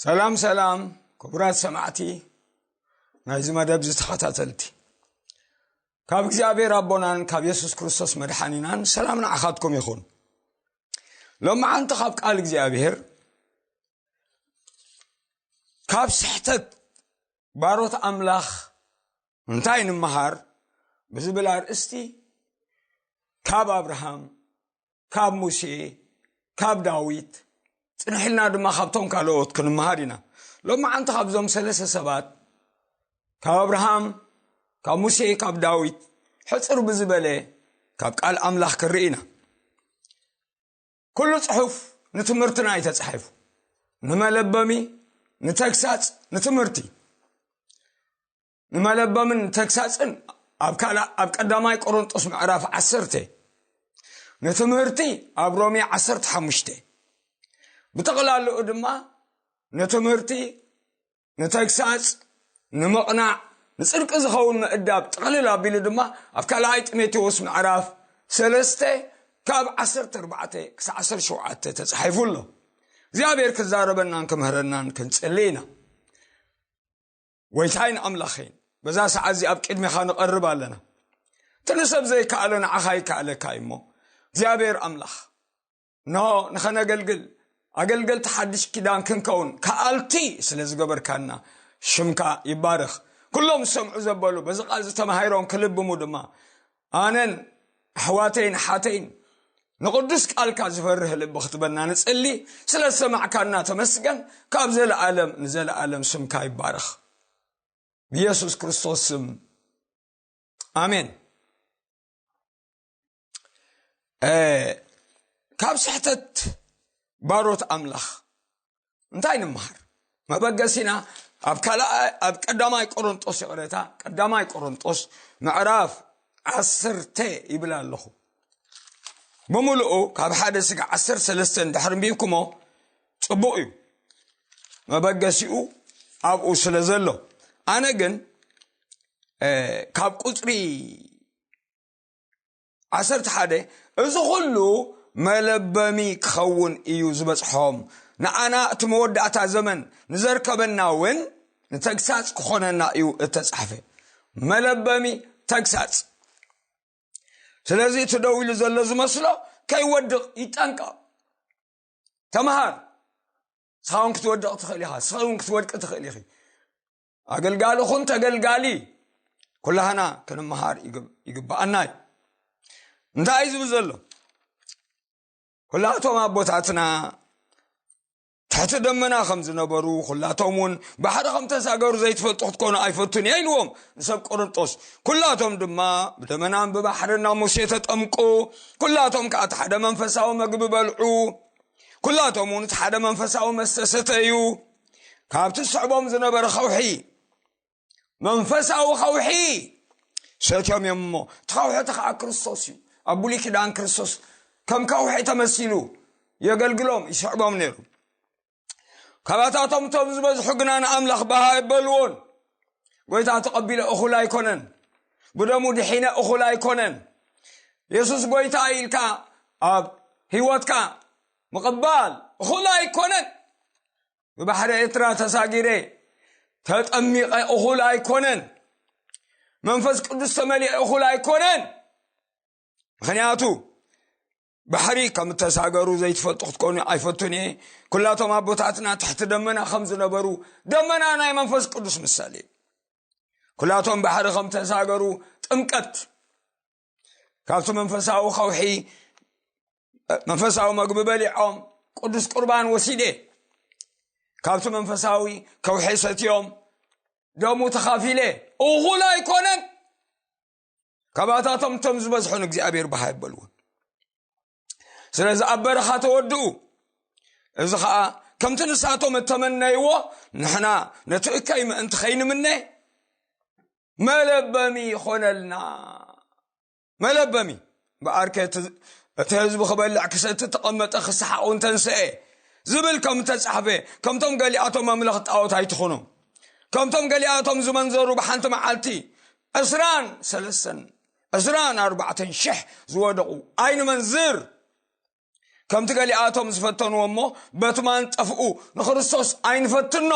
ሰላም ሰላም፣ ክቡራት ሰማዕቲ ናይዚ መደብ ዝተኸታተልቲ፣ ካብ እግዚኣብሔር ኣቦናን ካብ የሱስ ክርስቶስ መድሓኒናን ሰላም ንዓኻትኩም ይኹን። ሎማዓንቲ ካብ ቃል እግዚኣብሔር፣ ካብ ስሕተት ባሮት ኣምላኽ እንታይ ንምሃር ብዝብል ኣርእስቲ፣ ካብ ኣብርሃም፣ ካብ ሙሴ፣ ካብ ዳዊት፣ ጽንሕልና ድማ ካብቶም ካልኦት ክንምሃር ኢና። ሎማዓንቲ ካብዞም ሰለስተ ሰባት፣ ካብ ኣብርሃም፣ ካብ ሙሴ፣ ካብ ዳዊት፣ ሕጽር ብዝበለ ካብ ቃል ኣምላኽ ክንርኢ ኢና። ኩሉ ጽሑፍ ንትምህርትና እዩ ተጻሒፉ። ንመለበሚ፣ ንተግሳጽ፣ ንትምህርቲ። ንመለበምን ንተግሳጽን ኣብ ካልኣ-፣ ኣብ ቀዳማይ ቆሮንጦስ ምዕራፍ ዓሰርተ፣ ንትምህርቲ ኣብ ሮሜ ዓሰርተ ሓሙሽተ። ብጠቕላላኡ ድማ ንትምህርቲ፣ ንተግሳጽ፣ ንምቕናዕ፣ ንጽድቂ ዝኸውን ምእዳብ ጥቕልል ኣቢሉ ድማ ኣብ ካልኣይ ጢሞቴዎስ ምዕራፍ ሰለስተ ካብ ዓሰርተ ኣርባዕተ ክሳዕ ዓሰርተ ሸውዓተ ተጻሒፉ ኣሎ። እግዚኣብሔር ክዛረበናን ክምህረናን ክንጽሊ ኢና። ጎይታይን ኣምላኸይን፣ በዛ ሰዓት እዚ ኣብ ቅድሜኻ ንቐርብ ኣለና። እቲ ንሰብ ዘይከኣሎ ንዓኻ ይከኣለካ እዩ እሞ፣ እግዚኣብሔር ኣምላኽ፣ እንሆ ንኸነገልግል፣ ኣገልገልቲ ሓድሽ ኪዳን ክንከውን ከኣልቲ ስለ ዝገበርካና፣ ሽምካ ይባረኽ። ኩሎም ዝሰምዑ ዘበሉ፣ በዚ ቃል ዝተማሃሮም ክልብሙ ድማ፣ ኣነን ኣሕዋተይን ኣሓተይን ንቕዱስ ቃልካ ዝፈርህ ልቢ ክትበና ንጽሊ። ስለ ዝሰማዕካና ተመስገን። ካብ ዘለኣለም ንዘለኣለም ስምካ ይባረኽ። ብየሱስ ክርስቶስ ስም፣ ኣሜን። እ፣ ካብ ስሕተት ባሮት ኣምላኽ እንታይ ንምሃር? መበገሲና ኣብ ካልኣ-፣ ኣብ ቀዳማይ ቆሮንጦስ፣ ይቕሬታ፣ ቀዳማይ ቆሮንጦስ ምዕራፍ ዓሰርተ ይብል ኣለኹ። ብምሉኡ ካብ ሓደ ስጋ ዓሰርተ ሰለስተ እንድሕር ኣንቢብኩሞ ጽቡቕ እዩ፣ መበገሲኡ ኣብኡ ስለ ዘሎ። ኣነ ግን፣ እ፣ ካብ ቁጽሪ ዓሰርተ ሓደ፣ እዚ ኹሉ መለበሚ ክኸውን እዩ ዝበጽሖም። ንዓና እቲ መወዳእታ ዘመን ንዘርከበና እውን ንተግሳጽ ክኾነና እዩ እተጻሕፈ። መለበሚ፣ ተግሳጽ። ስለዚ እቲ ደው ኢሉ ዘሎ ዝመስሎ ከይወድቕ ይጠንቀቕ። ተምሃር። ንስኻ እውን ክትወድቕ ትኽእል ኢኻ፣ ንስኻ እውን ክትወድቂ ትኽእል ኢኺ። ኣገልጋሊ ኹን ተገልጋሊ፣ ኩላህና ክንምሃር ይግብ-፣ ይግብኣና እዩ። እንታይ እዩ ዝብል ዘሎ? ኩላቶም ኣቦታትና ትሕቲ ደመና ከም ዝነበሩ፣ ኩላቶም እውን ባሕሪ ከም ተሳገሩ ዘይትፈልጡ ክትኮኑ ኣይፈቱን እየ ኢልዎም ንሰብ ቆሮንጦስ። ኩላቶም ድማ ብደመናን ብባሕርን ናብ ሙሴ ተጠምቁ። ኩላቶም ከኣ እቲ ሓደ መንፈሳዊ መግቢ በልዑ። ኩላቶም እውን እቲ ሓደ መንፈሳዊ መስተ ሰተዩ። ካብቲ ዝስዕቦም ዝነበረ ኸውሒ፣ መንፈሳዊ ኸውሒ ሰትዮም እዮም እሞ፣ እቲ ኸውሒ እቲ ኸዓ ክርስቶስ እዩ። ኣብ ብሉይ ኪዳን ክርስቶስ ከም ከውሒ ተመሲሉ የገልግሎም፣ ይስዕቦም ነይሩ። ካባታቶም እቶም ዝበዝሑ ግና ንኣምላኽ ባህ ኣይበልዎን። ጎይታ ተቐቢለ እኹል ኣይኮነን፣ ብደሙ ድሒነ እኹል ኣይኮነን፣ የሱስ ጎይታ ኢልካ ኣብ ህይወትካ ምቕባል እኹል ኣይኮነን። ብባሕሪ ኤርትራ ተሳጊረ፣ ተጠሚቐ እኹል ኣይኮነን። መንፈስ ቅዱስ ተመሊኤ እኹል ኣይኮነን። ምኽንያቱ፣ ባሕሪ ከም እተሳገሩ ዘይትፈልጡ ክትኮኑ ኣይፈቱን እየ። ኩላቶም ኣቦታትና ትሕቲ ደመና ከም ዝነበሩ፣ ደመና ናይ መንፈስ ቅዱስ ምሳሌ እዩ። ኩላቶም ባሕሪ ከም ተሳገሩ፣ ጥምቀት፣ ካብቲ መንፈሳዊ ኸውሒ፣ መንፈሳዊ መግቢ በሊዖም፣ ቅዱስ ቁርባን ወሲደ፣ ካብቲ መንፈሳዊ ከውሒ ሰትዮም፣ ደሙ ተኻፊለ፣ እኹል ኣይኮነን። ካባታቶም እቶም ዝበዝሑ ንእግዚኣብሔር ባህ ኣይበልዎን። ስለዚ ኣብ በረኻ ተወድኡ። እዚ ኸኣ ከምቲ ንሳቶም እተመነይዎ፣ ንሕና ነቲ እከይ ምእንቲ ኸይንምነ መለበሚ ይኾነልና። መለበሚ። እምበኣርከ እቲ፣ እቲ ህዝቢ ክበልዕ ክሰቲ ተቐመጠ፣ ክሰሓቕ እውን ተንስኤ ዝብል ከም እተጻሕፈ፣ ከምቶም ገሊኣቶም ኣምለኽ ጣዖት ኣይትኹኑ። ከምቶም ገሊኣቶም ዝመንዘሩ ብሓንቲ መዓልቲ ዕስራን ሰለስተን፣ ዕስራን ኣርባዕተን ሽሕ ዝወደቑ ኣይንመንዝር። ከምቲ ገሊኣቶም ዝፈተንዎ እሞ፣ በቲ ማን ጠፍኡ ንክርስቶስ ኣይንፈትኖ።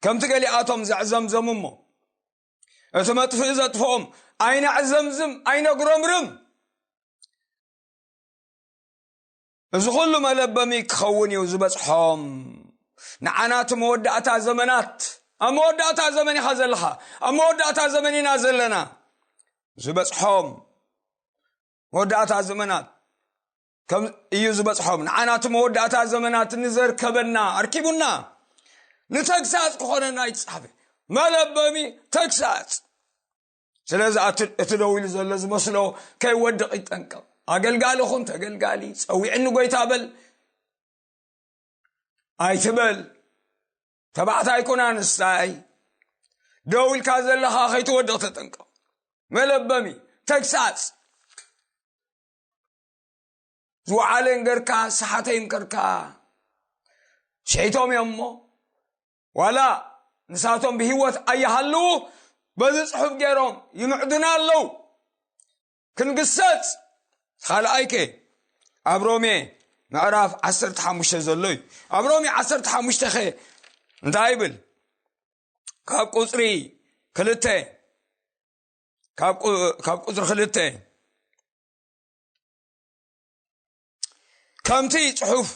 ከምቲ ገሊኣቶም ዘዕዘምዘሙ እሞ፣ እቲ መጥፍኢ ዘጥፍኦም ኣይነዕዘምዝም፣ ኣይነጉረምርም። እዚ ኩሉ መለበሚ ክኸውን እዩ ዝበጽሖም። ንዓና እቲ መወዳእታ ዘመናት፣ ኣብ መወዳእታ ዘመን ኢኻ ዘለኻ፣ ኣብ መወዳእታ ዘመን ኢና ዘለና። ዝበጽሖም መወዳእታ ዘመናት ከም እዩ ዝበጽሖም። ንዓና እቲ መወዳእታ ዘመናት ንዘርከበና ኣርኪቡና፣ ንተግሳጽ ክኾነና ይጻሕፈ። መለበሚ፣ ተግሳጽ። ስለዚ ኣቲ-፣ እቲ ደው ኢሉ ዘሎ ዝመስሎ ከይወድቕ ይጠንቀቕ። ኣገልጋሊ ኹን ተገልጋሊ፣ ጸዊዕኒ ጎይታ በል ኣይትበል። ተባዕታይ ኩን ኣንስታይ፣ ደው ኢልካ ዘለኻ ከይትወድቕ ተጠንቀቕ። መለበሚ፣ ተግሳጽ። ዝወዓለ እንገርካ፣ ሰሓተ ይምከርካ። ሸይቶም እዮም እሞ፣ ዋላ ንሳቶም ብህይወት ኣይሃልዉ፣ በዚ ጽሑፍ ገይሮም ይምዕዱና ኣለዉ። ክንግሰጽ። ካልኣይ ከ ኣብ ሮሜ ምዕራፍ ዓሰርተ ሓሙሽተ ዘሎ እዩ። ኣብ ሮሜ ዓሰርተ ሓሙሽተ ኸ እንታይ ይብል? ካብ ቁጽሪ ክልተ፣ ካብ ቁ-፣ ካብ ቁጽሪ ክልተ፣ ከምቲ ጽሑፍ፣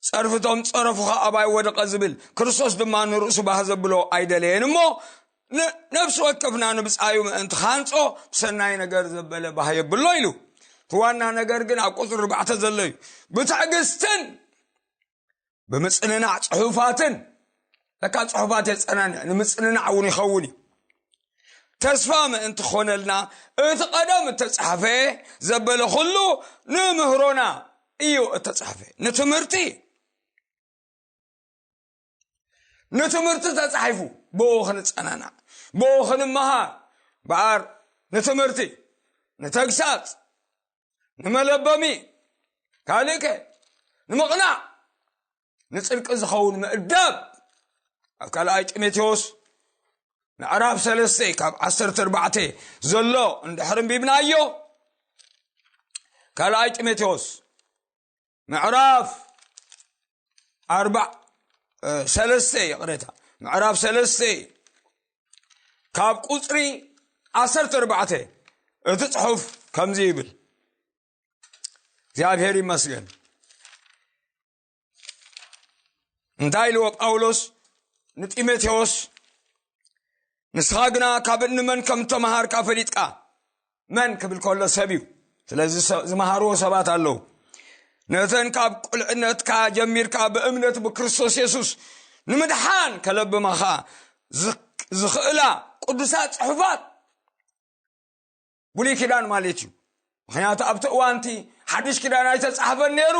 "ጸርፍቶም ጸረፉኻ ኣባይ ወደቐ" ዝብል፣ ክርስቶስ ድማ ንርእሱ ባህ ዘብሎ ኣይደለየን እሞ፣ ን-፣ ነፍሲ ወከፍና ንብጻዩ ምእንቲ ኻንጾ፣ ብሰናይ ነገር ዘበለ ባህ የብሎ ኢሉ። እቲ ዋና ነገር ግን ኣብ ቁጽሪ ኣርባዕተ ዘሎ እዩ። ብትዕግስትን ብምጽንናዕ ጽሑፋትን፣ ለካ ጽሑፋት የጸናንዕ፣ ንምጽንናዕ እውን ይኸውን እዩ። ተስፋ ምእንቲ ኾነልና፣ እቲ ቀደም እተጻሕፈ ዘበለ ኩሉ ንምህሮና እዩ እተጻሕፈ። ንትምህርቲ፣ ንትምህርቲ ተጻሒፉ፣ ብኡ ክንጸናናዕ፣ ብኡ ክንመሃር፣ በኣር ንትምህርቲ፣ ንተግሳጽ፣ ንመለበሚ፣ ካልእ ከ ንምቕናዕ፣ ንጽድቂ ዝኸውን ምእዳብ። ኣብ ካልኣይ ጢሞቴዎስ ምዕራፍ ሰለስተ ካብ ዓሰርተ ኣርባዕተ ዘሎ እንድሕር ኣንቢብናዮ፣ ካልኣይ ጢሞቴዎስ ምዕራፍ ኣርባ-፣ እ፣ ሰለስተ፣ ይቕሬታ፣ ምዕራፍ ሰለስተ ካብ ቁጽሪ ዓሰርተ ኣርባዕተ እቲ ጽሑፍ ከምዚ ይብል። እግዚኣብሔር ይመስገን። እንታይ ኢልዎ ጳውሎስ ንጢሞቴዎስ? "ንስኻ ግና ካብ እኒ መን ከም እተመሃርካ ፈሊጥካ።" መን ክብል ከሎ ሰብ እዩ። ስለዚ ሰ-፣ ዝመሃርዎ ሰባት ኣለዉ። "ነተን ካብ ቁልዕነትካ ጀሚርካ ብእምነት ብክርስቶስ የሱስ ንምድሓን ከለብማኻ ዝኽ-፣ ዝኽእላ ቅዱሳት ጽሑፋት" ብሉይ ኪዳን ማለት እዩ። ምኽንያቱ ኣብቲ እዋንቲ ሓድሽ ኪዳን ኣይተጻሕፈን ነይሩ።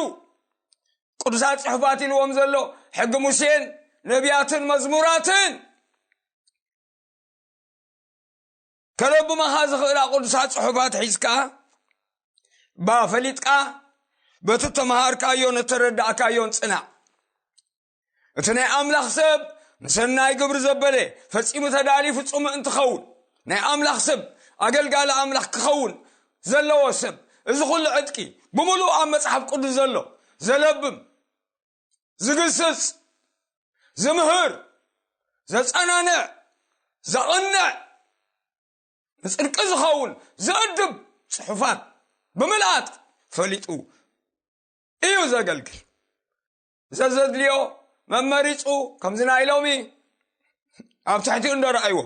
ቅዱሳት ጽሑፋት ኢልዎም ዘሎ ሕጊ ሙሴን ነቢያትን መዝሙራትን። ከለብመኻ ዝኽእላ ቅዱሳት ጽሑፋት ሒዝካ፣ ባ ፈሊጥካ፣ በቲ ተመሃርካዮን እተረዳእካዮን ጽናዕ። እቲ ናይ ኣምላኽ ሰብ ንሰናይ ግብሪ ዘበለ ፈጺሙ ተዳልዩ ፍጹም እንትኸውን፣ ናይ ኣምላኽ ሰብ፣ ኣገልጋሊ ኣምላኽ ክኸውን ዘለዎ ሰብ፣ እዚ ኩሉ ዕጥቂ ብምሉእ ኣብ መጽሓፍ ቅዱስ ዘሎ፣ ዘለብም፣ ዝግስጽ፣ ዝምህር፣ ዘጸናንዕ፣ ዘቕንዕ፣ ንጽድቂ ዝኸውን ዝእድብ ጽሑፋት ብምልኣት ፈሊጡ እዩ ዘገልግል። ዘዘድልዮ መመሪጹ፣ ከምዚ ናይ ሎሚ ኣብ ትሕቲኡ እንዶ ረኣይዎ፣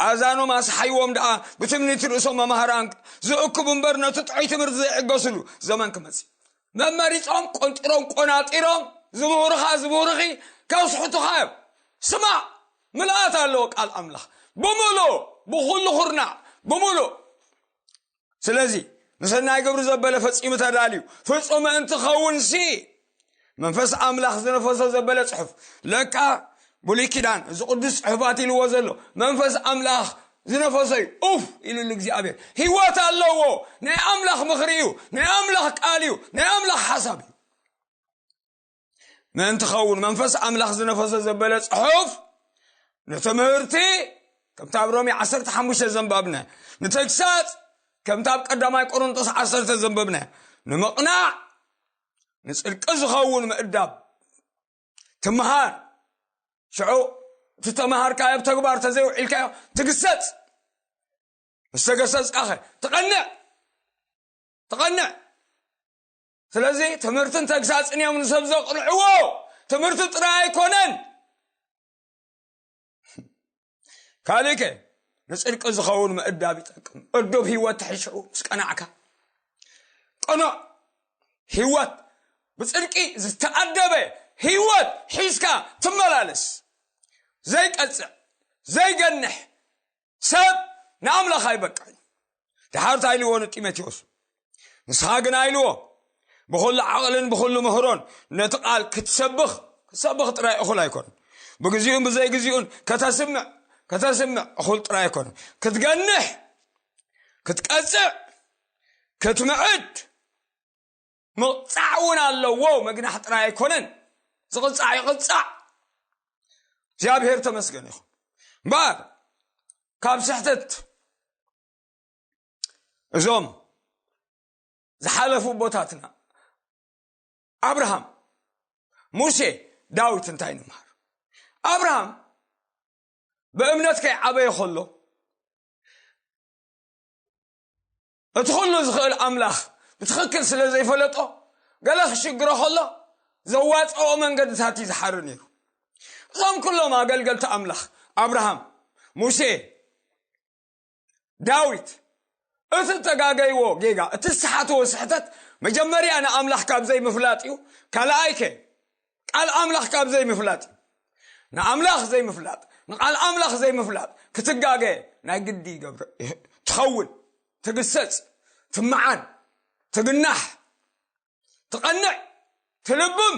ኣእዛኖም ኣስሓይዎም ደኣ ብትምኒት ርእሶም መማህራን ዝእክቡ እምበር፣ ነቲ ጥዑይ ትምህርቲ ዘይዕገስሉ ዘመን ክመጽእ። መመሪጾም፣ ቆንጢሮም፣ ቆናጢሮም ዝምህሩኻ፣ ዝምህሩኺ ከስሕቱኻ እዮም። ስማዕ፣ ምልኣት ኣለዎ ቃል ኣምላኽ ብምሉእ፣ ብኹሉ ኹርናዕ ብምሉእ። ስለዚ ንሰናይ ግብሪ ዘበለ ፈጺሙ ተዳልዩ ፍጹም እንትኸውን ሲ መንፈስ ኣምላኽ ዝነፈሶ ዘበለ ጽሑፍ። ለካ ብሉይ ኪዳን እዚ ቅዱስ ጽሑፋት ኢልዎ ዘሎ መንፈስ ኣምላኽ ዝነፈሶ እዩ። ኡፍ ኢሉሉ እግዚኣብሔር። ህይወት ኣለዎ። ናይ ኣምላኽ ምኽሪ እዩ። ናይ ኣምላኽ ቃል እዩ። ናይ ኣምላኽ ሓሳብ እዩ። ምእንቲ ኸውን መንፈስ ኣምላኽ ዝነፈሶ ዘበለ ጽሑፍ ንትምህርቲ፣ ከምቲ ኣብ ሮሜ ዓሰርተ ሓሙሽተ ዘንባብና፣ ንተግሳጽ፣ ከምቲ ኣብ ቀዳማይ ቆሮንቶስ ዓሰርተ ዘንበብና፣ ንምቕናዕ ንጽድቂ ዝኸውን ምእዳብ ትምሃር። ሽዑ እቲ ተምሃርካዮ ኣብ ተግባር ተዘይውዒልካዮ ትግሰጽ። ምስ ተገሰጽካኸ ትቐንዕ። ትቐንዕ። ስለዚ ትምህርትን ተግሳጽን እዮም ንሰብ ዘቕንዕዎ። ትምህርቲ ጥራይ ኣይኮነን። ካልእከ ንጽድቂ ዝኸውን ምእዳብ ይጠቅም። እዱብ ህይወት ትሕሽዑ ምስ ቀናዕካ። ቅኑዕ ህይወት፣ ብጽድቂ ዝተኣደበ ህይወት ሒዝካ ትመላለስ። ዘይቀጽዕ፣ ዘይገንሕ ሰብ ንኣምላኽ ኣይበቅዕን። ደሓር እንታይ ኢልዎ ንጢሞቴዎስ? ንስኻ ግን ኣይልዎ፣ ብኹሉ ዓቕልን ብኹሉ ምህሮን ነቲ ቃል ክትሰብኽ፣ ክትሰብኽ ጥራይ እኹል ኣይኮነን። ብግዚኡን ብዘይግዚኡን ከተስምዕ፣ ከተስምዕ እኹል ጥራይ ኣይኮነን። ክትገንሕ፣ ክትቀጽዕ፣ ክትምዕድ፣ ምቕጻዕ እውን ኣለዎ። መግናሕ ጥራይ ኣይኮነን፣ ዝቕጻዕ ይቕጻዕ። እግዚኣብሔር ተመስገን ይኹን። እምበኣር ካብ ስሕተት እዞም ዝሓለፉ ኣቦታትና ኣብርሃም፣ ሙሴ፣ ዳዊት እንታይ ንምሃር? ኣብርሃም ብእምነት ከይዓበየ ከሎ እቲ ኩሉ ዝኽእል ኣምላኽ ብትኽክል ስለ ዘይፈለጦ፣ ገለ ክሽግሮ ከሎ ዘዋጽኦ መንገድታት እዩ ዝሓሪ ነይሩ። እዞም ኩሎም ኣገልገልቲ ኣምላኽ፣ ኣብርሃም፣ ሙሴ፣ ዳዊት፣ እቲ እተጋገይዎ ጌጋ፣ እቲ ዝሰሓትዎ ስሕተት መጀመርያ ንኣምላኽ ካብ ዘይምፍላጥ እዩ። ካልኣይከ ቃል ኣምላኽ ካብ ዘይምፍላጥ እዩ። ንኣምላኽ ዘይምፍላጥ፣ ንቃል ኣምላኽ ዘይምፍላጥ ክትጋገ ናይ ግዲ ይገብር። ትኸውን፣ ትግሰጽ፣ ትመዓን፣ ትግናሕ፣ ትቐንዕ፣ ትልብም።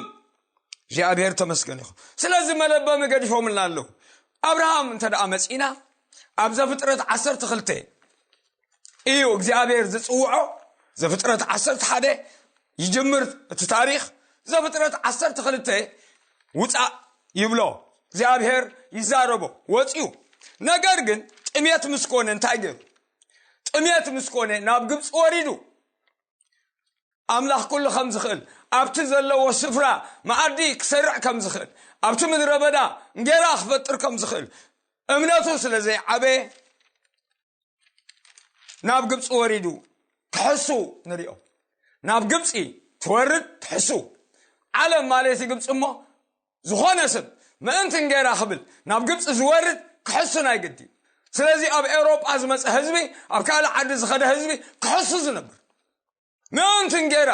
እግዚኣብሔር ተመስገን ይኹን። ስለዚ መለበሚ ገዲፎምልና ኣለዉ። ኣብርሃም እንተ ደኣ መጺና፣ ኣብ ዘፍጥረት ዓሰርተ ክልተ እዩ እግዚኣብሔር ዝጽውዖ። ዘፍጥረት ዓሰርተ ሓደ ይጅምር እቲ ታሪኽ። ዘፍጥረት ዓሰርተ ክልተ ውጻእ ይብሎ። እግዚኣብሔር ይዛረቦ፣ ወጺኡ። ነገር ግን ጥሜት ምስ ኮነ እንታይ ገይሩ? ጥሜት ምስ ኮነ ናብ ግብጺ ወሪዱ። ኣምላኽ ኩሉ ከም ዝኽእል፣ ኣብቲ ዘለዎ ስፍራ መኣዲ ክሰርዕ ከም ዝኽእል፣ ኣብቲ ምድረ በዳ እንጌራ ክፈጥር ከም ዝኽእል እምነቱ ስለ ዘይዓበየ ናብ ግብጺ ወሪዱ ክሕሱ ንሪኦ። ናብ ግብጺ ትወርድ ትሕሱ። ዓለም ማለት እዩ ግብጺ እሞ ዝኾነ ሰብ ምእንቲ እንጌራ ክብል ናብ ግብጺ ዝወርድ ክሕሱ ናይ ግዲ። ስለዚ ኣብ ኤውሮጳ ዝመጸ ህዝቢ፣ ኣብ ካልእ ዓዲ ዝኸደ ህዝቢ ክሕሱ ዝነብር ምእንቲ እንጌራ፣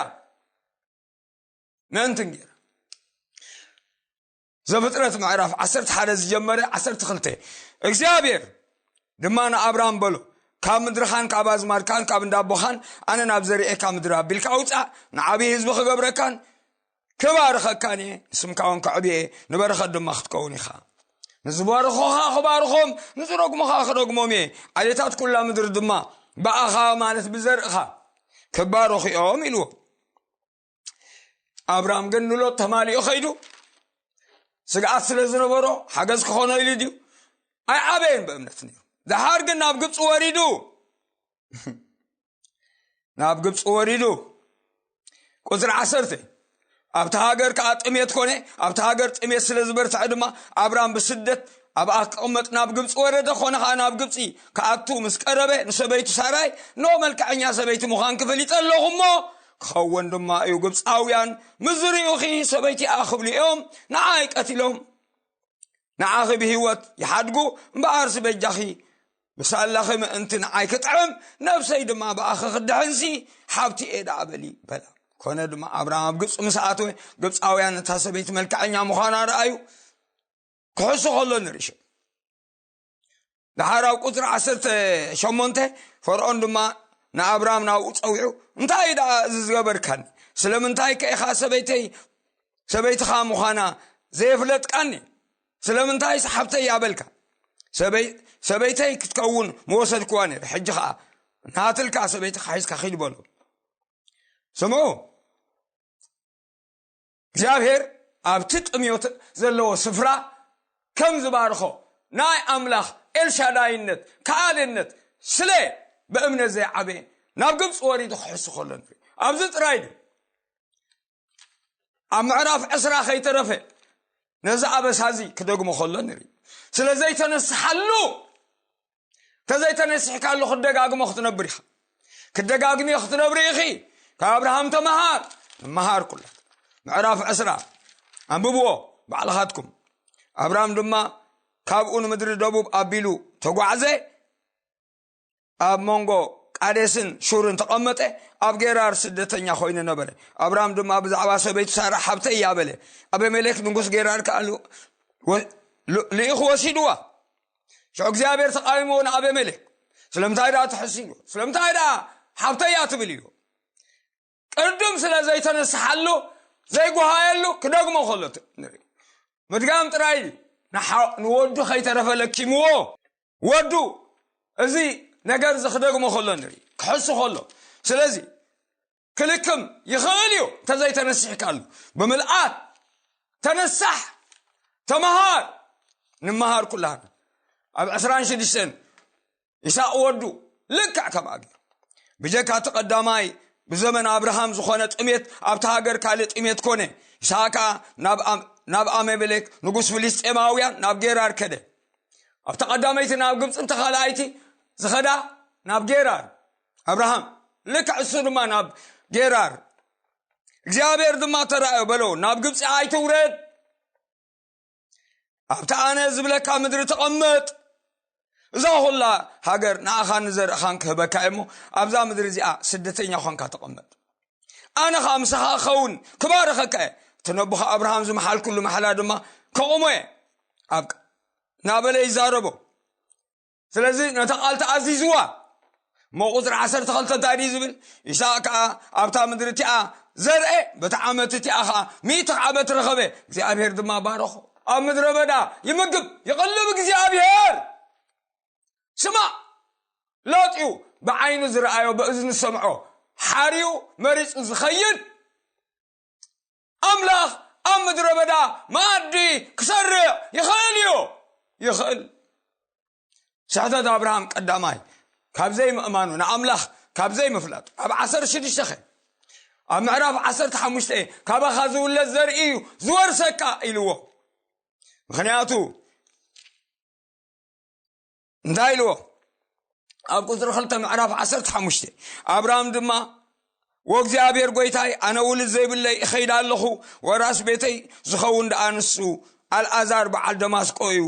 ምእንቲ እንጌራ። ዘፍጥረት ምዕራፍ ዓሰርተ ሓደ ዝጀመረ ዓሰርተ ክልተ። እግዚኣብሔር ድማ ንኣብራም በሎ፣ ካብ ምድርኻን ካብ ኣዝማድካን ካብ እንዳቦኻን ኣነ ናብ ዘርእየካ ምድሪ ኣቢልካ ኣውጻእ፣ ንዓብዪ ህዝቢ ክገብረካን ክባርኸካን እየ፣ ንስምካ እውን ከዕብየ፣ ንበረኸት ድማ ክትከውን ኢኻ። ንዝባርኹኻ ክባርኾም፣ ንዝረግሙኻ ክረግሞም እየ። ዓሌታት ኩላ ምድሪ ድማ ብኣኻ፣ ማለት ብዘርእኻ፣ ክባረኹ እዮም ኢልዎ። ኣብራም ግን ንሎጥ ተማሊኡ ኸይዱ፣ ስግኣት ስለ ዝነበሮ ሓገዝ ክኾኖ ኢሉ ድዩ? ኣይዓበየን ብእምነት ነይሩ። ደሓር ግን ናብ ግብፂ ወሪዱ፣ ናብ ግብፂ ወሪዱ። ቁፅሪ ዓሰርተ፣ ኣብቲ ሃገር ከዓ ጥሜት ኮነ። ኣብቲ ሃገር ጥሜት ስለ ዝበርትዐ ድማ ኣብራም ብስደት ኣብኣ ክቕመጥ ናብ ግብፂ ወረደ። ኮነ ከዓ ናብ ግብፂ ክኣቱ ምስ ቀረበ ንሰበይቱ ሳራይ፣ ኖ መልክዐኛ ሰበይቲ ምዃንኪ ፈሊጠ ኣለኹ እሞ ክኸውን ድማ እዩ። ግብፃውያን ምስ ዝርእዩኺ ሰበይቲ እያ ክብሉ እዮም ንዓይ ቀቲሎም። ንዓኺ ብህይወት ይሓድጉ እምበኣርሲ በጃኺ ብሳላኺ ምእንቲ ንዓይ ክጥዕም ነብሰይ ድማ ብኣኺ ክድሕንሲ ሓብቲ እየ ደኣ በሊ በላ። ኮነ ድማ ኣብርሃም ኣብ ግብፂ ምስ ኣተወ ግብፃውያን እታ ሰበይቲ መልክዐኛ ምዃና ረኣዩ። ክሕሱ ከሎ ንርኢ። ሽዑ ደሓር ኣብ ቁፅሪ ዓሰርተ ሸሞንተ ፈርዖን ድማ ንኣብራም ናብኡ ፀዊዑ፣ እንታይ ደኣ እዚ ዝገበርካኒ? ስለምንታይ ከ ኢኻ ሰበይተይ ሰበይትኻ ምዃና ዘየፍለጥካኒ? ስለምንታይ ሰሓብተይ ያበልካ? ሰበይ-፣ ሰበይተይ ክትከውን መወሰድክዋ ነይረ። ሕጂ ኸዓ ናትልካ ሰበይትኻ ሒዝካ ኺድ በሎ። ስምዑ፣ እግዚኣብሔር ኣብቲ ጥምዮት ዘለዎ ስፍራ ከም ዝባርኾ ናይ ኣምላኽ ኤልሻዳይነት፣ ከኣልነት ስለ ብእምነት ዘይዓበየ ናብ ግብፂ ወሪዱ ክሕሱ ከሎ ንርኢ። ኣብዚ ጥራይ ድዩ? ኣብ ምዕራፍ ዕስራ ከይተረፈ ነዚ ኣበሳ እዚ ክደግሞ ከሎ ንርኢ። ስለ ዘይተነስሓሉ፣ እንተዘይተነሲሕካሉ ክደጋግሞ ክትነብር ኢኻ። ክደጋግሚ ክትነብሪ ኢኺ። ካብ ኣብርሃም ተመሃር። መሃር ኩላ። ምዕራፍ ዕስራ። ኣንብብዎ ባዕልኻትኩም። ኣብርሃም ድማ ካብኡ ንምድሪ ደቡብ ኣቢሉ ተጓዕዘ። ኣብ መንጎ ቃዴስን ሹርን ተቐመጠ። ኣብ ጌራር ስደተኛ ኮይኑ ነበረ። ኣብርሃም ድማ ብዛዕባ ሰበይቱ ሳራ ሓብተይ እያ በለ። ኣቤሜሌክ ንጉስ ጌራር ከኣ ል-፣ ወ-፣ ል-፣ ልኢኹ ወሲድዋ። ሽዑ እግዚኣብሔር ተቃዊምዎ ንኣቤሜሌክ። ስለምንታይ ደኣ ትሕስዮ? ስለምንታይ ደኣ ሓብተይ እያ ትብል እዩ? ቅድም ስለ ዘይተነስሓሉ፣ ዘይጓሃየሉ ክደግሞ ከሎ ት-፣ ንርኢ። ምድጋም ጥራይ እዩ። ንሓ-፣ ንወዱ ከይተረፈ ለኪምዎ። ወዱ እዚ ነገር እዚ ክደግሞ ከሎ ንርኢ። ክሕሱ ከሎ። ስለዚ ክልክም ይኽእል እዩ እንተዘይተነሲሕካሉ። ብምልኣት ተነሳሕ፣ ተመሃር። ንመሃር ኩላህና። ኣብ ዕስራን ሽዱሽተን ይስሐቅ ወዱ ልክዕ ከምኣ ገይሩ። ብጀካ እቲ ቀዳማይ ብዘመን ኣብርሃም ዝኾነ ጥሜት ኣብቲ ሃገር ካልእ ጥሜት ኮነ። ይስሐቅ ከኣ ናብ ኣም-፣ ናብ ኣቤሜሌክ ንጉስ ፍልስጤማውያን ናብ ጌራር ከደ። ኣብቲ ቀዳመይቲ ናብ ግብጺ፣ ኣብቲ ካልኣይቲ ዝኸዳ ናብ ጌራር። ኣብርሃም ልክዕ እሱ ድማ ናብ ጌራር። እግዚኣብሔር ድማ ተራእዮ በሎ፣ ናብ ግብጺ ኣይትውረድ፣ ኣብቲ ኣነ ዝብለካ ምድሪ ተቐመጥ። እዛ ኹላ ሃገር ንኣኻን ንዘርእኻን ክህበካ እየ እሞ፣ ኣብዛ ምድሪ እዚኣ ስደተኛ ኾንካ ተቐመጥ። ኣነ ኸኣ ምሳኻ እኸውን፣ ክባርኸካ እየ። እቲ ነቦኻ ኣብርሃም ዝመሓልኩሉ ማሕላ ድማ ከቑሞ እየ። ኣብ ቃ-፣ እናበለ ይዛረቦ። ስለዚ ነታ ቃል ተኣዚዝዋ። እሞ ቁጽሪ ዓሰርተ ክልተ እንታይ ድዩ ዝብል? ይስሐቅ ከኣ ኣብታ ምድሪ እቲኣ ዘርአ፣ በቲ ዓመት እቲኣ ኸኣ ሚእቲ ዓመት ረኸበ። እግዚኣብሔር ድማ ባረኾ። ኣብ ምድረ በዳ ይምግብ፣ ይቐልብ እግዚኣብሔር። ስማዕ፣ ሎጥ እዩ ብዓይኑ ዝረኣዮ፣ ብእዝኒ ዝሰምዖ፣ ሓርዩ መሪጹ ዝኸይድ ኣምላኽ ኣብ ምድረ በዳ መኣዲ ክሰርዕ ይኽእል እዩ። ይኽእል። ስሕተት ኣብርሃም ቀዳማይ ካብ ዘይምእማኑ፣ ንኣምላኽ ካብ ዘይምፍላጡ። ኣብ ዓሰርተ ሽዱሽተ ኸ፣ ኣብ ምዕራፍ ዓሰርተ ሓሙሽተ፣ ካባኻ ዝውለድ ዘርኢ እዩ ዝወርሰካ ኢልዎ። ምኽንያቱ እንታይ ኢልዎ? ኣብ ቁጽሪ ክልተ ምዕራፍ ዓሰርተ ሓሙሽተ፣ ኣብርሃም ድማ፣ "ወእግዚኣብሔር ጐይታይ፣ ኣነ ውሉድ ዘይብለይ እኸይድ ኣለኹ፣ ወራስ ቤተይ ዝኸውን ደኣ ንሱ ኣልኣዛር በዓል ደማስቆ እዩ።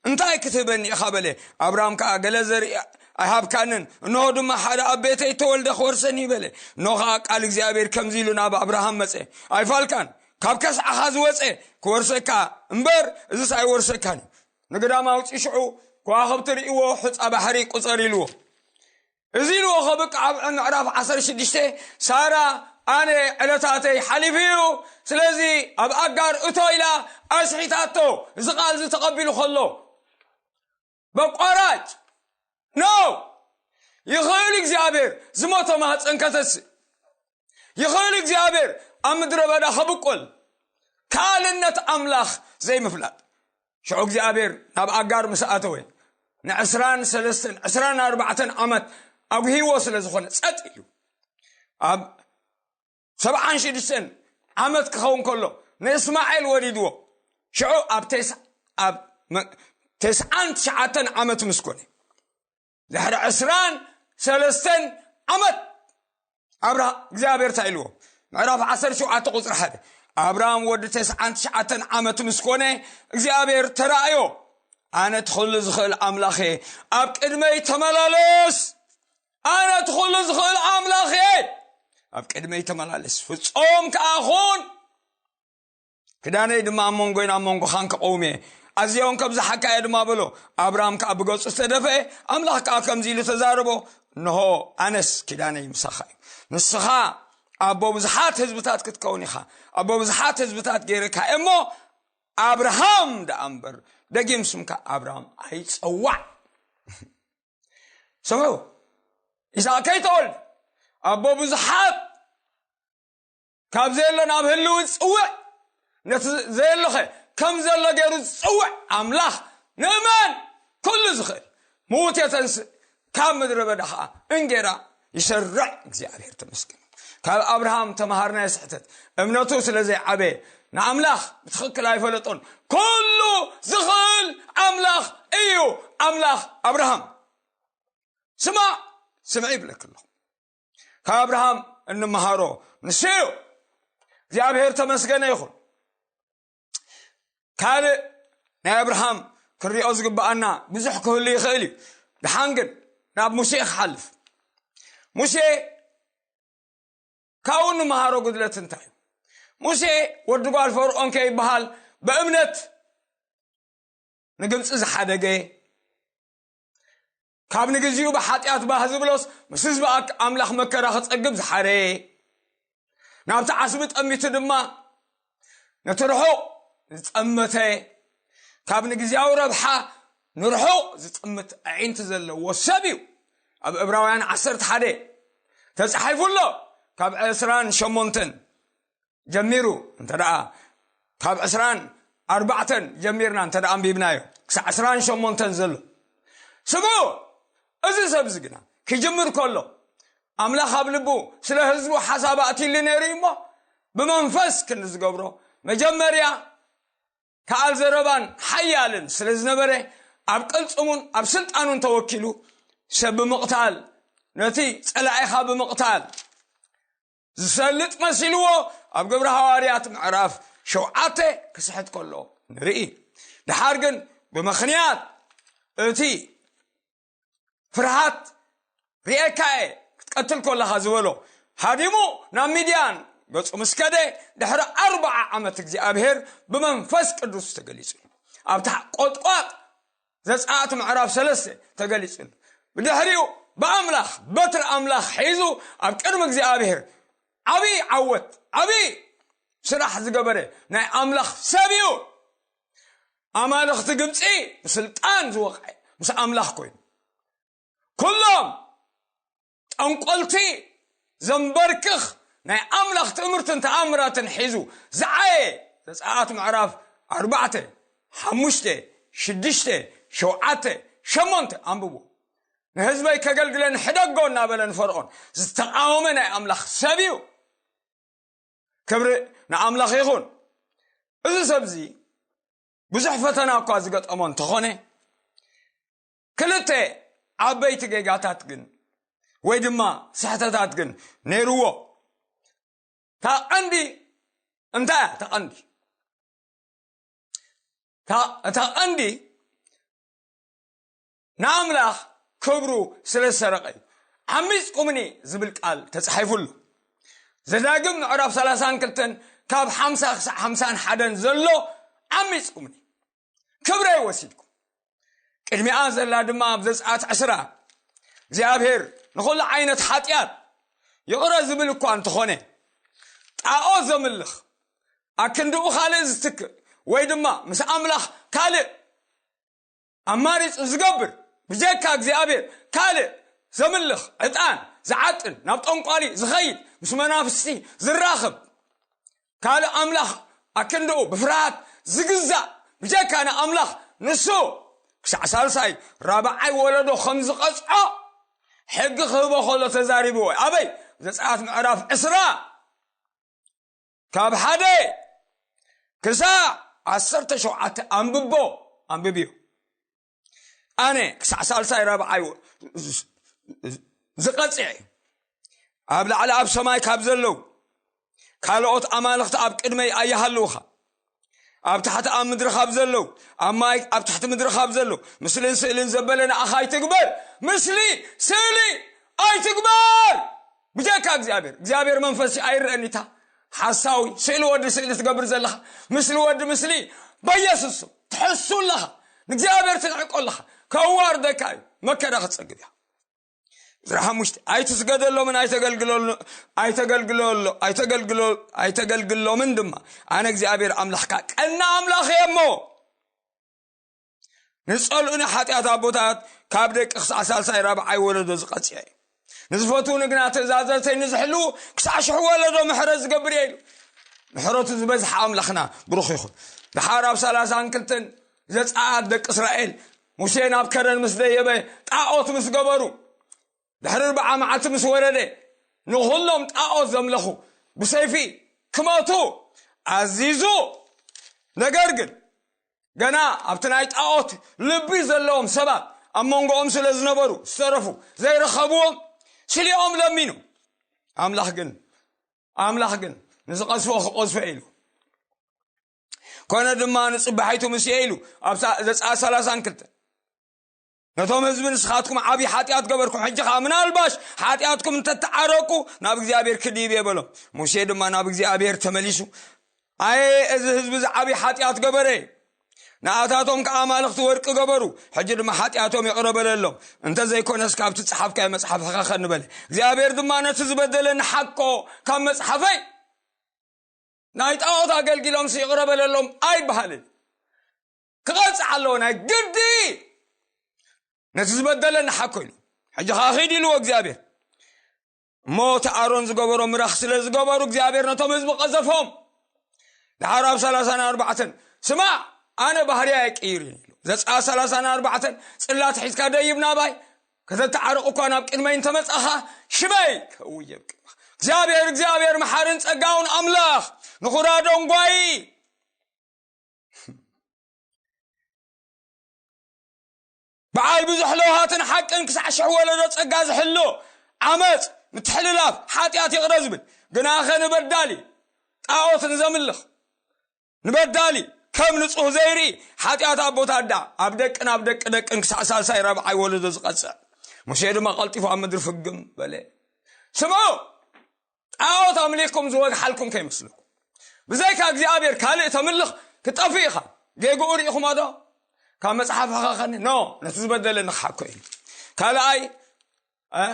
እንታይ ክትህበኒ ኢኻ?" በለ። ኣብርሃም ከኣ፣ "ገለ ዘርኢ ኣይሃብካንን፣ እንሆ ድማ ሓደ ኣብ ቤተይ እተወልደ ክወርሰኒ" በለ። እንሆ ከኣ ቃል እግዚኣብሔር ከምዚ ኢሉ ናብ ኣብርሃም መጸ፣ "ኣይፋልካን፣ ካብ ከስዓኻ ዝወጸ ክወርሰካ እምበር፣ እዝስ ኣይወርሰካን እዩ። ንግዳም ኣውጺ፣ ሽዑ ከዋኽብቲ ርእይዎ፣ ሑጻ ባሕሪ ቁጸር" ኢልዎ። እዚ ኢልዎ ከብቅዕ ኣብ ምዕራፍ ዓሰርተ ሽዱሽተ፣ ሳራ፣ "ኣነ ዕለታተይ ሓሊፉ እዩ፣ ስለዚ ኣብ ኣጋር እቶ" ኢላ ኣስሒታቶ። እዚ ቃል እዚ ተቐቢሉ ከሎ፣ በቋራጭ፣ ኖ፣ ይኽእል እግዚኣብሔር ዝሞተ ማህፀን ከተስእ። ይኽእል እግዚኣብሔር ኣብ ምድረ በዳ ከብቁል። ካልእነት ኣምላኽ ዘይምፍላጥ። ሽዑ እግዚኣብሔር ናብ ኣጋር ምስ ኣተወ፣ ንዕስራን ሰለስተን፣ ዕስራን ኣርባዕተን ዓመት ኣጉሂዎ ስለ ዝኾነ ጸጥ ኢሉ። ኣብ ሰብዓን ሽዱሽተን ዓመት ክኸውን ከሎ ንእስማኤል ወሊድዎ። ሽዑ ኣብ ቴስ-፣ ኣብ መ-፣ ተስዓን ትሽዓተን ዓመት ምስ ኮነ፣ ድሕሪ ዕስራን ሰለስተን ዓመት ኣብርሃ-፣ እግዚኣብሔር እንታይ ኢልዎ? ምዕራፍ ዓሰርተ ሸውዓተ ቁጽሪ ሓደ፣ ኣብርሃም ወዲ ተስዓን ትሽዓተን ዓመት ምስ ኮነ እግዚኣብሔር ተራእዮ። "ኣነ እቲ ኩሉ ዝኽእል ኣምላኽ እየ፣ ኣብ ቅድመይ ተመላለስ። ኣነ እቲ ኩሉ ዝኽእል ኣምላኽ እየ፣ ኣብ ቅድመይ ተመላለስ፣ ፍጹም ከኣ ኹን። ክዳነይ ድማ ኣብ መንጎይን ኣብ መንጎኻን ክቐውም እየ፣ ኣዝየ እውን ከብዝሓካ እየ ድማ" በሎ። ኣብርሃም ከኣ ብገጹ ዝተደፍአ፣ ኣምላኽ ከኣ ከምዚ ኢሉ ተዛረቦ፣ "እንሆ፣ ኣነስ ኪዳነይ ምሳኻ እዩ። ንስኻ ኣቦ ብዙሓት ህዝብታት ክትከውን ኢኻ። ኣቦ ብዙሓት ህዝብታት ገይረካ እየ እሞ፣ ኣብርሃም ደኣ እምበር፣ ደጊም ስምካ ኣብርሃም ኣይጸዋዕ." ስምዑ፣ ይስሐቅ ከይተወልደ ኣቦ ብዙሓት ካብ ዘየሎ ናብ ህልው ዝጽውዕ፣ ነቲ ዘየሎኸ ከም ዘሎ ገይሩ ዝጽውዕ ኣምላኽ፣ ንእመን፣ ኩሉ ዝኽእል፣ ምዉት የተንስእ፣ ካብ ምድረ በዳ ኸዓ እንጌራ ይሰርዕ። እግዚኣብሔር ተመስገን። ካብ ኣብርሃም ተምሃርናዮ ስሕተት። እምነቱ ስለ ዘይዓበየ ንኣምላኽ ብትኽክል ኣይፈለጦን። ኩሉ ዝኽእል ኣምላኽ እዩ ኣምላኽ ኣብርሃም። ስማዕ፣ ስምዒ ይብለኪ ኣለኹ። ካብ ኣብርሃም እንመሃሮ ንሱ እዩ። እግዚኣብሔር ተመስገነ ይኹን። ካልእ ናይ ኣብርሃም ክንሪኦ ዝግብኣና ብዙሕ ክህሉ ይኽእል እዩ። ደሓን ግን ናብ ሙሴ ክሓልፍ። ሙሴ ካብኡ እንመሃሮ ጉድለት እንታይ እዩ? ሙሴ ወዲ ጓል ፈርዖን ከይበሃል ብእምነት ንግብፂ ዝሓደገ፣ ካብ ንግዚኡ ብሓጢኣት ባህ ዝብሎስ ምስ ህዝቢ ኣክ-፣ ኣምላኽ መከራ ክጸግብ ዝሓረየ፣ ናብቲ ዓስቢ ጠሚቱ ድማ ነቲ ርሑቕ ዝጠመተ፣ ካብ ንግዚያዊ ረብሓ ንርሑቕ ዝጥምት ኣዒንቲ ዘለዎ ሰብ እዩ። ኣብ ዕብራውያን ዓሰርተ ሓደ ተጻሒፉ ኣሎ። ካብ ዕስራን ሸሞንተን ጀሚሩ እንተ ደኣ፣ ካብ ዕስራን ኣርባዕተን ጀሚርና እንተ ደኣ ኣንቢብናዮ ክሳዕ ዕስራን ሸሞንተን ዘሎ። ስምዑ፣ እዚ ሰብ እዚ ግና ክጅምር ከሎ ኣምላኽ ኣብ ልቡ ስለ ህዝቡ ሓሳብ ኣእትይሉ ነይሩ እዩ እሞ፣ ብመንፈስ ክንዲ ዝገብሮ መጀመርያ ከኣል ዘረባን ሓያልን ስለ ዝነበረ፣ ኣብ ቅልጽሙን ኣብ ስልጣኑን ተወኪሉ ሰብ ብምቕታል፣ ነቲ ጸላኢኻ ብምቕታል ዝሰልጥ መሲልዎ ኣብ ግብሪ ሃዋርያት ምዕራፍ ሸውዓተ ክስሕት ከሎ ንርኢ። ደሓር ግን ብምኽንያት እቲ ፍርሃት ርኤካ እየ ክትቀትል ከለኻ ዝበሎ ሃዲሙ ናብ ሚድያን ገጹ ምስ ከደ፣ ድሕሪ ኣርብዓ ዓመት እግዚኣብሔር ብመንፈስ ቅዱስ ተገሊጹ። ኣብታ ቆጥቋጥ ዘጸኣት ምዕራፍ ሰለስተ ተገሊጹ። ብድሕሪኡ ብኣምላኽ በትሪ ኣምላኽ ሒዙ ኣብ ቅድሚ እግዚኣብሔር ዓብዪ ዓወት፣ ዓብዪ ስራሕ ዝገበረ ናይ ኣምላኽ ሰብ እዩ። ኣማልኽቲ ግብፂ ብስልጣን ዝወቕዐ ምስ ኣምላኽ ኮይኑ፣ ኩሎም ጠንቆልቲ ዘንበርክኽ ናይ ኣምላኽ ትእምርትን ተኣምራትን ሒዙ ዝዓየ። ዘጸኣት ምዕራፍ ኣርባዕተ፣ ሓሙሽተ፣ ሽዱሽተ፣ ሸውዓተ፣ ሸሞንተ ኣንብቡ። ንህዝበይ ከገልግለን ሕደጎ እናበለ ንፈርዖን ዝተቃወመ ናይ ኣምላኽ ሰብ እዩ። ክብሪ ንኣምላኽ ይኹን። እዚ ሰብ እዚ ብዙሕ ፈተና እኳ ዝገጠሞ እንተኾነ፣ ክልተ ዓበይቲ ጌጋታት ግን ወይ ድማ ስሕተታት ግን ነይርዎ። እታ ቀንዲ እንታይ እያ? እታ ቀንዲ፣ እታ፣ እታ ቀንዲ ንኣምላኽ ክብሩ ስለ ዝሰረቐ እዩ። ዓሚጽኩምኒ ዝብል ቃል ተጻሒፉሉ። ዘዳግም ምዕራፍ ሰላሳን ክልተን ካብ ሓምሳ ክሳዕ ሓምሳን ሓደን ዘሎ ዓሚጽኩምኒ፣ ክብረይ ወሲድኩም። ቅድሚኣ ዘላ ድማ ኣብ ዘጸኣት ዕስራ እግዚኣብሔር ንኹሉ ዓይነት ሓጢኣት ይቕረ ዝብል እኳ እንተኾነ፣ ጣዖት ዘምልኽ፣ ኣክንድኡ ካልእ ዝትክእ ወይ ድማ ምስ ኣምላኽ ካልእ ኣማሪጹ ዝገብር፣ ብጀካ እግዚኣብሔር ካልእ ዘምልኽ፣ ዕጣን ዝዓጥን፣ ናብ ጠንቋሊ ዝኸይድ፣ ምስ መናፍስቲ ዝራኸብ፣ ካልእ ኣምላኽ ኣክንድኡ ብፍርሃት ዝግዛእ፣ ብጀካ ንኣምላኽ ንሱ ክሳዕ ሳልሳይ ራብዓይ ወለዶ ከም ዝቐጽዖ ሕጊ ክህቦ ከሎ ተዛሪብዎ። ኣበይ? ዘጸኣት ምዕራፍ ዕስራ ካብ ሓደ ክሳዕ ዓሰርተ ሸውዓተ ኣንብቦ፣ ኣንብብዮ። ኣነ ክሳዕ ሳልሳይ ራብዓይ ዝቐጽዐ፣ ኣብ ላዕሊ ኣብ ሰማይ ካብ ዘለዉ ካልኦት ኣማልኽቲ ኣብ ቅድመይ ኣይሃልውኻ። ኣብ ታሕቲ ኣብ ምድሪ ካብ ዘለዉ፣ ኣብ ማይ ኣብ ትሕቲ ምድሪ ካብ ዘለዉ ምስልን ስእልን ዘበለ ንኣኻ ኣይትግበር። ምስሊ ስእሊ ኣይትግበር። ብጀካ እግዚኣብሔር፣ እግዚኣብሔር መንፈስ ኣይረአኒታ። ሓሳዊ፣ ስእሊ ወዲ ስእሊ ትገብር ዘለኻ፣ ምስሊ ወዲ ምስሊ፣ በኢየሱስ ስም ትሕሱ ኣለኻ። ንእግዚኣብሔር ትንዕቆ ኣለኻ። ከዋርደካ እዩ። መከራ ክትጸግብ እያ። ዝራ ሓሙሽተ፣ ኣይትስገደሎምን ኣይተገልግለሎ-፣ ኣይተገልግለሎ-፣ ኣይተገልግሎ-፣ ኣይተገልግሎምን ድማ። ኣነ እግዚኣብሔር ኣምላኽካ ቀና ኣምላኽ እየ እሞ። ንጸልኡ ንሓጢኣት ኣቦታት ካብ ደቂ ክሳዕ ሳልሳይ ራብዓይ ወለዶ ዝቐጽዐ እዩ። ንዝፈትዉኒ ግና ትእዛዘተይ ንዝሕልዉ ክሳዕ ሽሕ ወለዶ ምሕረት ዝገብር እየ ኢሉ። ምሕረቱ ዝበዝሓ ኣምላኽና ብሩኽ ይኹን። ድሓር ኣብ ሰላሳን ክልተን ዘጸኣት ደቂ እስራኤል ሙሴ ናብ ከረን ምስ ደየበ ጣዖት ምስ ገበሩ ድሕሪ ኣርብዓ መዓልቲ ምስ ወረደ ንኹሎም ጣዖት ዘምለኹ ብሰይፊ ክመቱ ኣዚዙ። ነገር ግን ገና ኣብቲ ናይ ጣዖት ልቢ ዘለዎም ሰባት ኣብ መንጎኦም ስለ ዝነበሩ ዝተረፉ ዘይረኸብዎም ስሊኦም ለሚኑ። ኣምላኽ ግን ኣምላኽ ግን ንዝቐዝፎ ክቐዝፎ ኢሉ ኮነ ድማ ንጽባሒቱ ምስ ኢሉ ኣብ ዘጸኣት ሰላሳን ክልተን ነቶም ህዝቢ ንስኻትኩም ዓብዪ ሓጢኣት ገበርኩም፣ ሕጂ ኸዓ ምናልባሽ ሓጢኣትኩም እንተተዓረቁ ናብ እግዚኣብሔር ክድይብ እየ በሎም። ሙሴ ድማ ናብ እግዚኣብሔር ተመሊሱ ኣየ እዚ ህዝቢ እዚ ዓብዪ ሓጢኣት ገበረ፣ ንኣታቶም ከዓ ኣማልኽቲ ወርቂ ገበሩ፣ ሕጂ ድማ ሓጢኣቶም ይቕረ በለሎም፣ እንተዘይኮነስ ካብቲ ጸሓፍካዮ መጽሓፍ ሕኸኸኒ በለ። እግዚኣብሔር ድማ ነቲ ዝበደለ ንሓቆ ካብ መጽሓፈይ ናይ ጣዖት ኣገልጊሎም ይቕረ በለሎም ኣይበሃልን። ክቐጽዕ ኣለዎ ናይ ግዲ። ነቲ ዝበደለ ንሓኮ ኢሉ ሕጂ ኸዓ ኺድ ኢልዎ እግዚኣብሔር። እሞ እቲ ኣሮን ዝገበሮ ምራኽ ስለ ዝገበሩ እግዚኣብሔር ነቶም ህዝቢ ቀዘፎም። ድሓር ኣብ ሰላሳን ኣርባዕተን ስማዕ ኣነ ባህርያ ኣይቅይርን ኢሉ። ዘጸኣት ሰላሳን ኣርባዕተን ጽላት ሒዝካ ደይብ ናባይ፣ ከተተዓርቕ እኳ ናብ ቅድመይ እንተመጻኻ ሽበይ ከእውየብ ቅድመኻ። እግዚኣብሔር እግዚኣብሔር መሓርን ጸጋውን ኣምላኽ ንኹራ ደንጓይ በዓል ብዙሕ ለውሃትን ሓቅን ክሳዕ ሽሕ ወለዶ ጸጋ ዝሕሉ ዓመፅ ምትሕልላፍ ሓጢኣት ይቕረ ዝብል ግናኸ ንበዳሊ ጣዖት ንዘምልኽ ንበዳሊ ከም ንጹህ ዘይርኢ ሓጢኣት ኣቦታት ደኣ ኣብ ደቅን ኣብ ደቂ ደቅን ክሳዕ ሳልሳይ ራብዓይ ወለዶ ዝቐጽዕ። ሙሴ ድማ ቀልጢፉ ኣብ ምድሪ ፍግም በለ። ስምዑ፣ ጣዖት ኣምሊኽኩም ዝወግሓልኩም ከይመስለኩም። ብዘይካ እግዚኣብሔር ካልእ ተምልኽ ክትጠፍእ ኢኻ። ጌግኡ ርኢኹሞ ዶ? ካብ መጽሓፍ ሃኸኸኒ ኖ ነቲ ዝበደለ ንኽሓኮ እዩ። ካልኣይ እ፣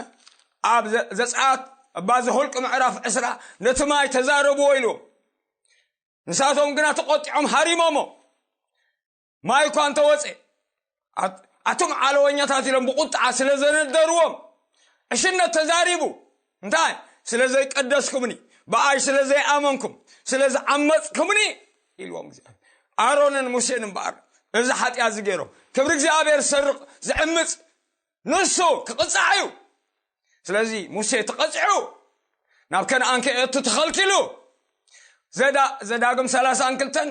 ኣብ ዘ- ዘጸኣት እባ ዘሁልቂ ምዕራፍ ዕስራ ነቲ ማይ ተዛረብዎ ኢሉ ንሳቶም ግና ተቖጢዖም ሃሪሞሞ። ማይ እኳ እንተወፀ፣ ኣት- ኣቶም ዓለወኛታት ኢሎም ብቁጥዓ ስለ ዘነደርዎም ዕሽነት ተዛሪቡ። እንታይ? ስለ ዘይቀደስኩምኒ፣ ብኣይ ስለ ዘይኣመንኩም፣ ስለ ዝዓመፅኩምኒ ኢልዎም እግዚኣብሔር። ኣሮንን ሙሴን እምበኣር እዚ ሓጢኣት እዚ ገይሮም ክብሪ እግዚኣብሔር ዝሰርቕ ዝዕምፅ ንሱ ክቕፃዕ እዩ። ስለዚ ሙሴ ተቐፂዑ ናብ ከነኣን ከየእቱ ተኸልኪሉ። ዘዳ- ዘዳግም ሰላሳን ክልተን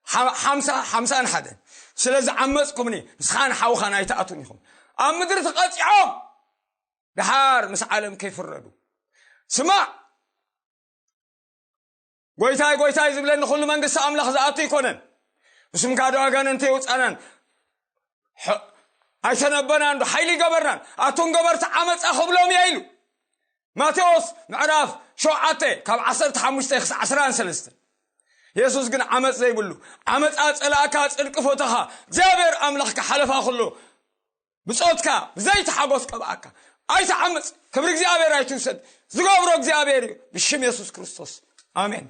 ሓ- ሓምሳ ሓምሳን ሓደን ስለ ዝዓመፅኩምኒ ንስኻን ሓውኻን ኣይትኣቱን ኢኹም። ኣብ ምድሪ ተቐፂዖም ድሓር ምስ ዓለም ከይፍረዱ። ስማዕ፣ ጎይታይ ጎይታይ ዝብለኒ ኩሉ መንግስቲ ኣምላኽ ዝኣቱ ኣይኮነን። ብስምካ ዶ ኣጋንንቲ የውፃናን ሐ- ኣይተነበናን ዶ ሓይሊ ገበርናን ኣቱም ገበርቲ ዓመፃ ክብሎም እየ ኢሉ። ማቴዎስ ምዕራፍ ሸውዓተ ካብ ዓሰርተ ሓሙሽተ ክሳዕ ዓሰርተ ሰለስተ። የሱስ ግን ዓመፅ ዘይብሉ ዓመፃ ፀላእካ ፅድቂ ፈተኻ እግዚኣብሔር ኣምላኽካ ሓለፋ ኩሉ ብፆትካ ብዘይቲ ሓጎስ ቀብኣካ። ኣይትዓምፅ፣ ክብሪ እግዚኣብሔር ኣይትውሰድ። ዝገብሮ እግዚኣብሔር እዩ። ብሽም የሱስ ክርስቶስ ኣሜን።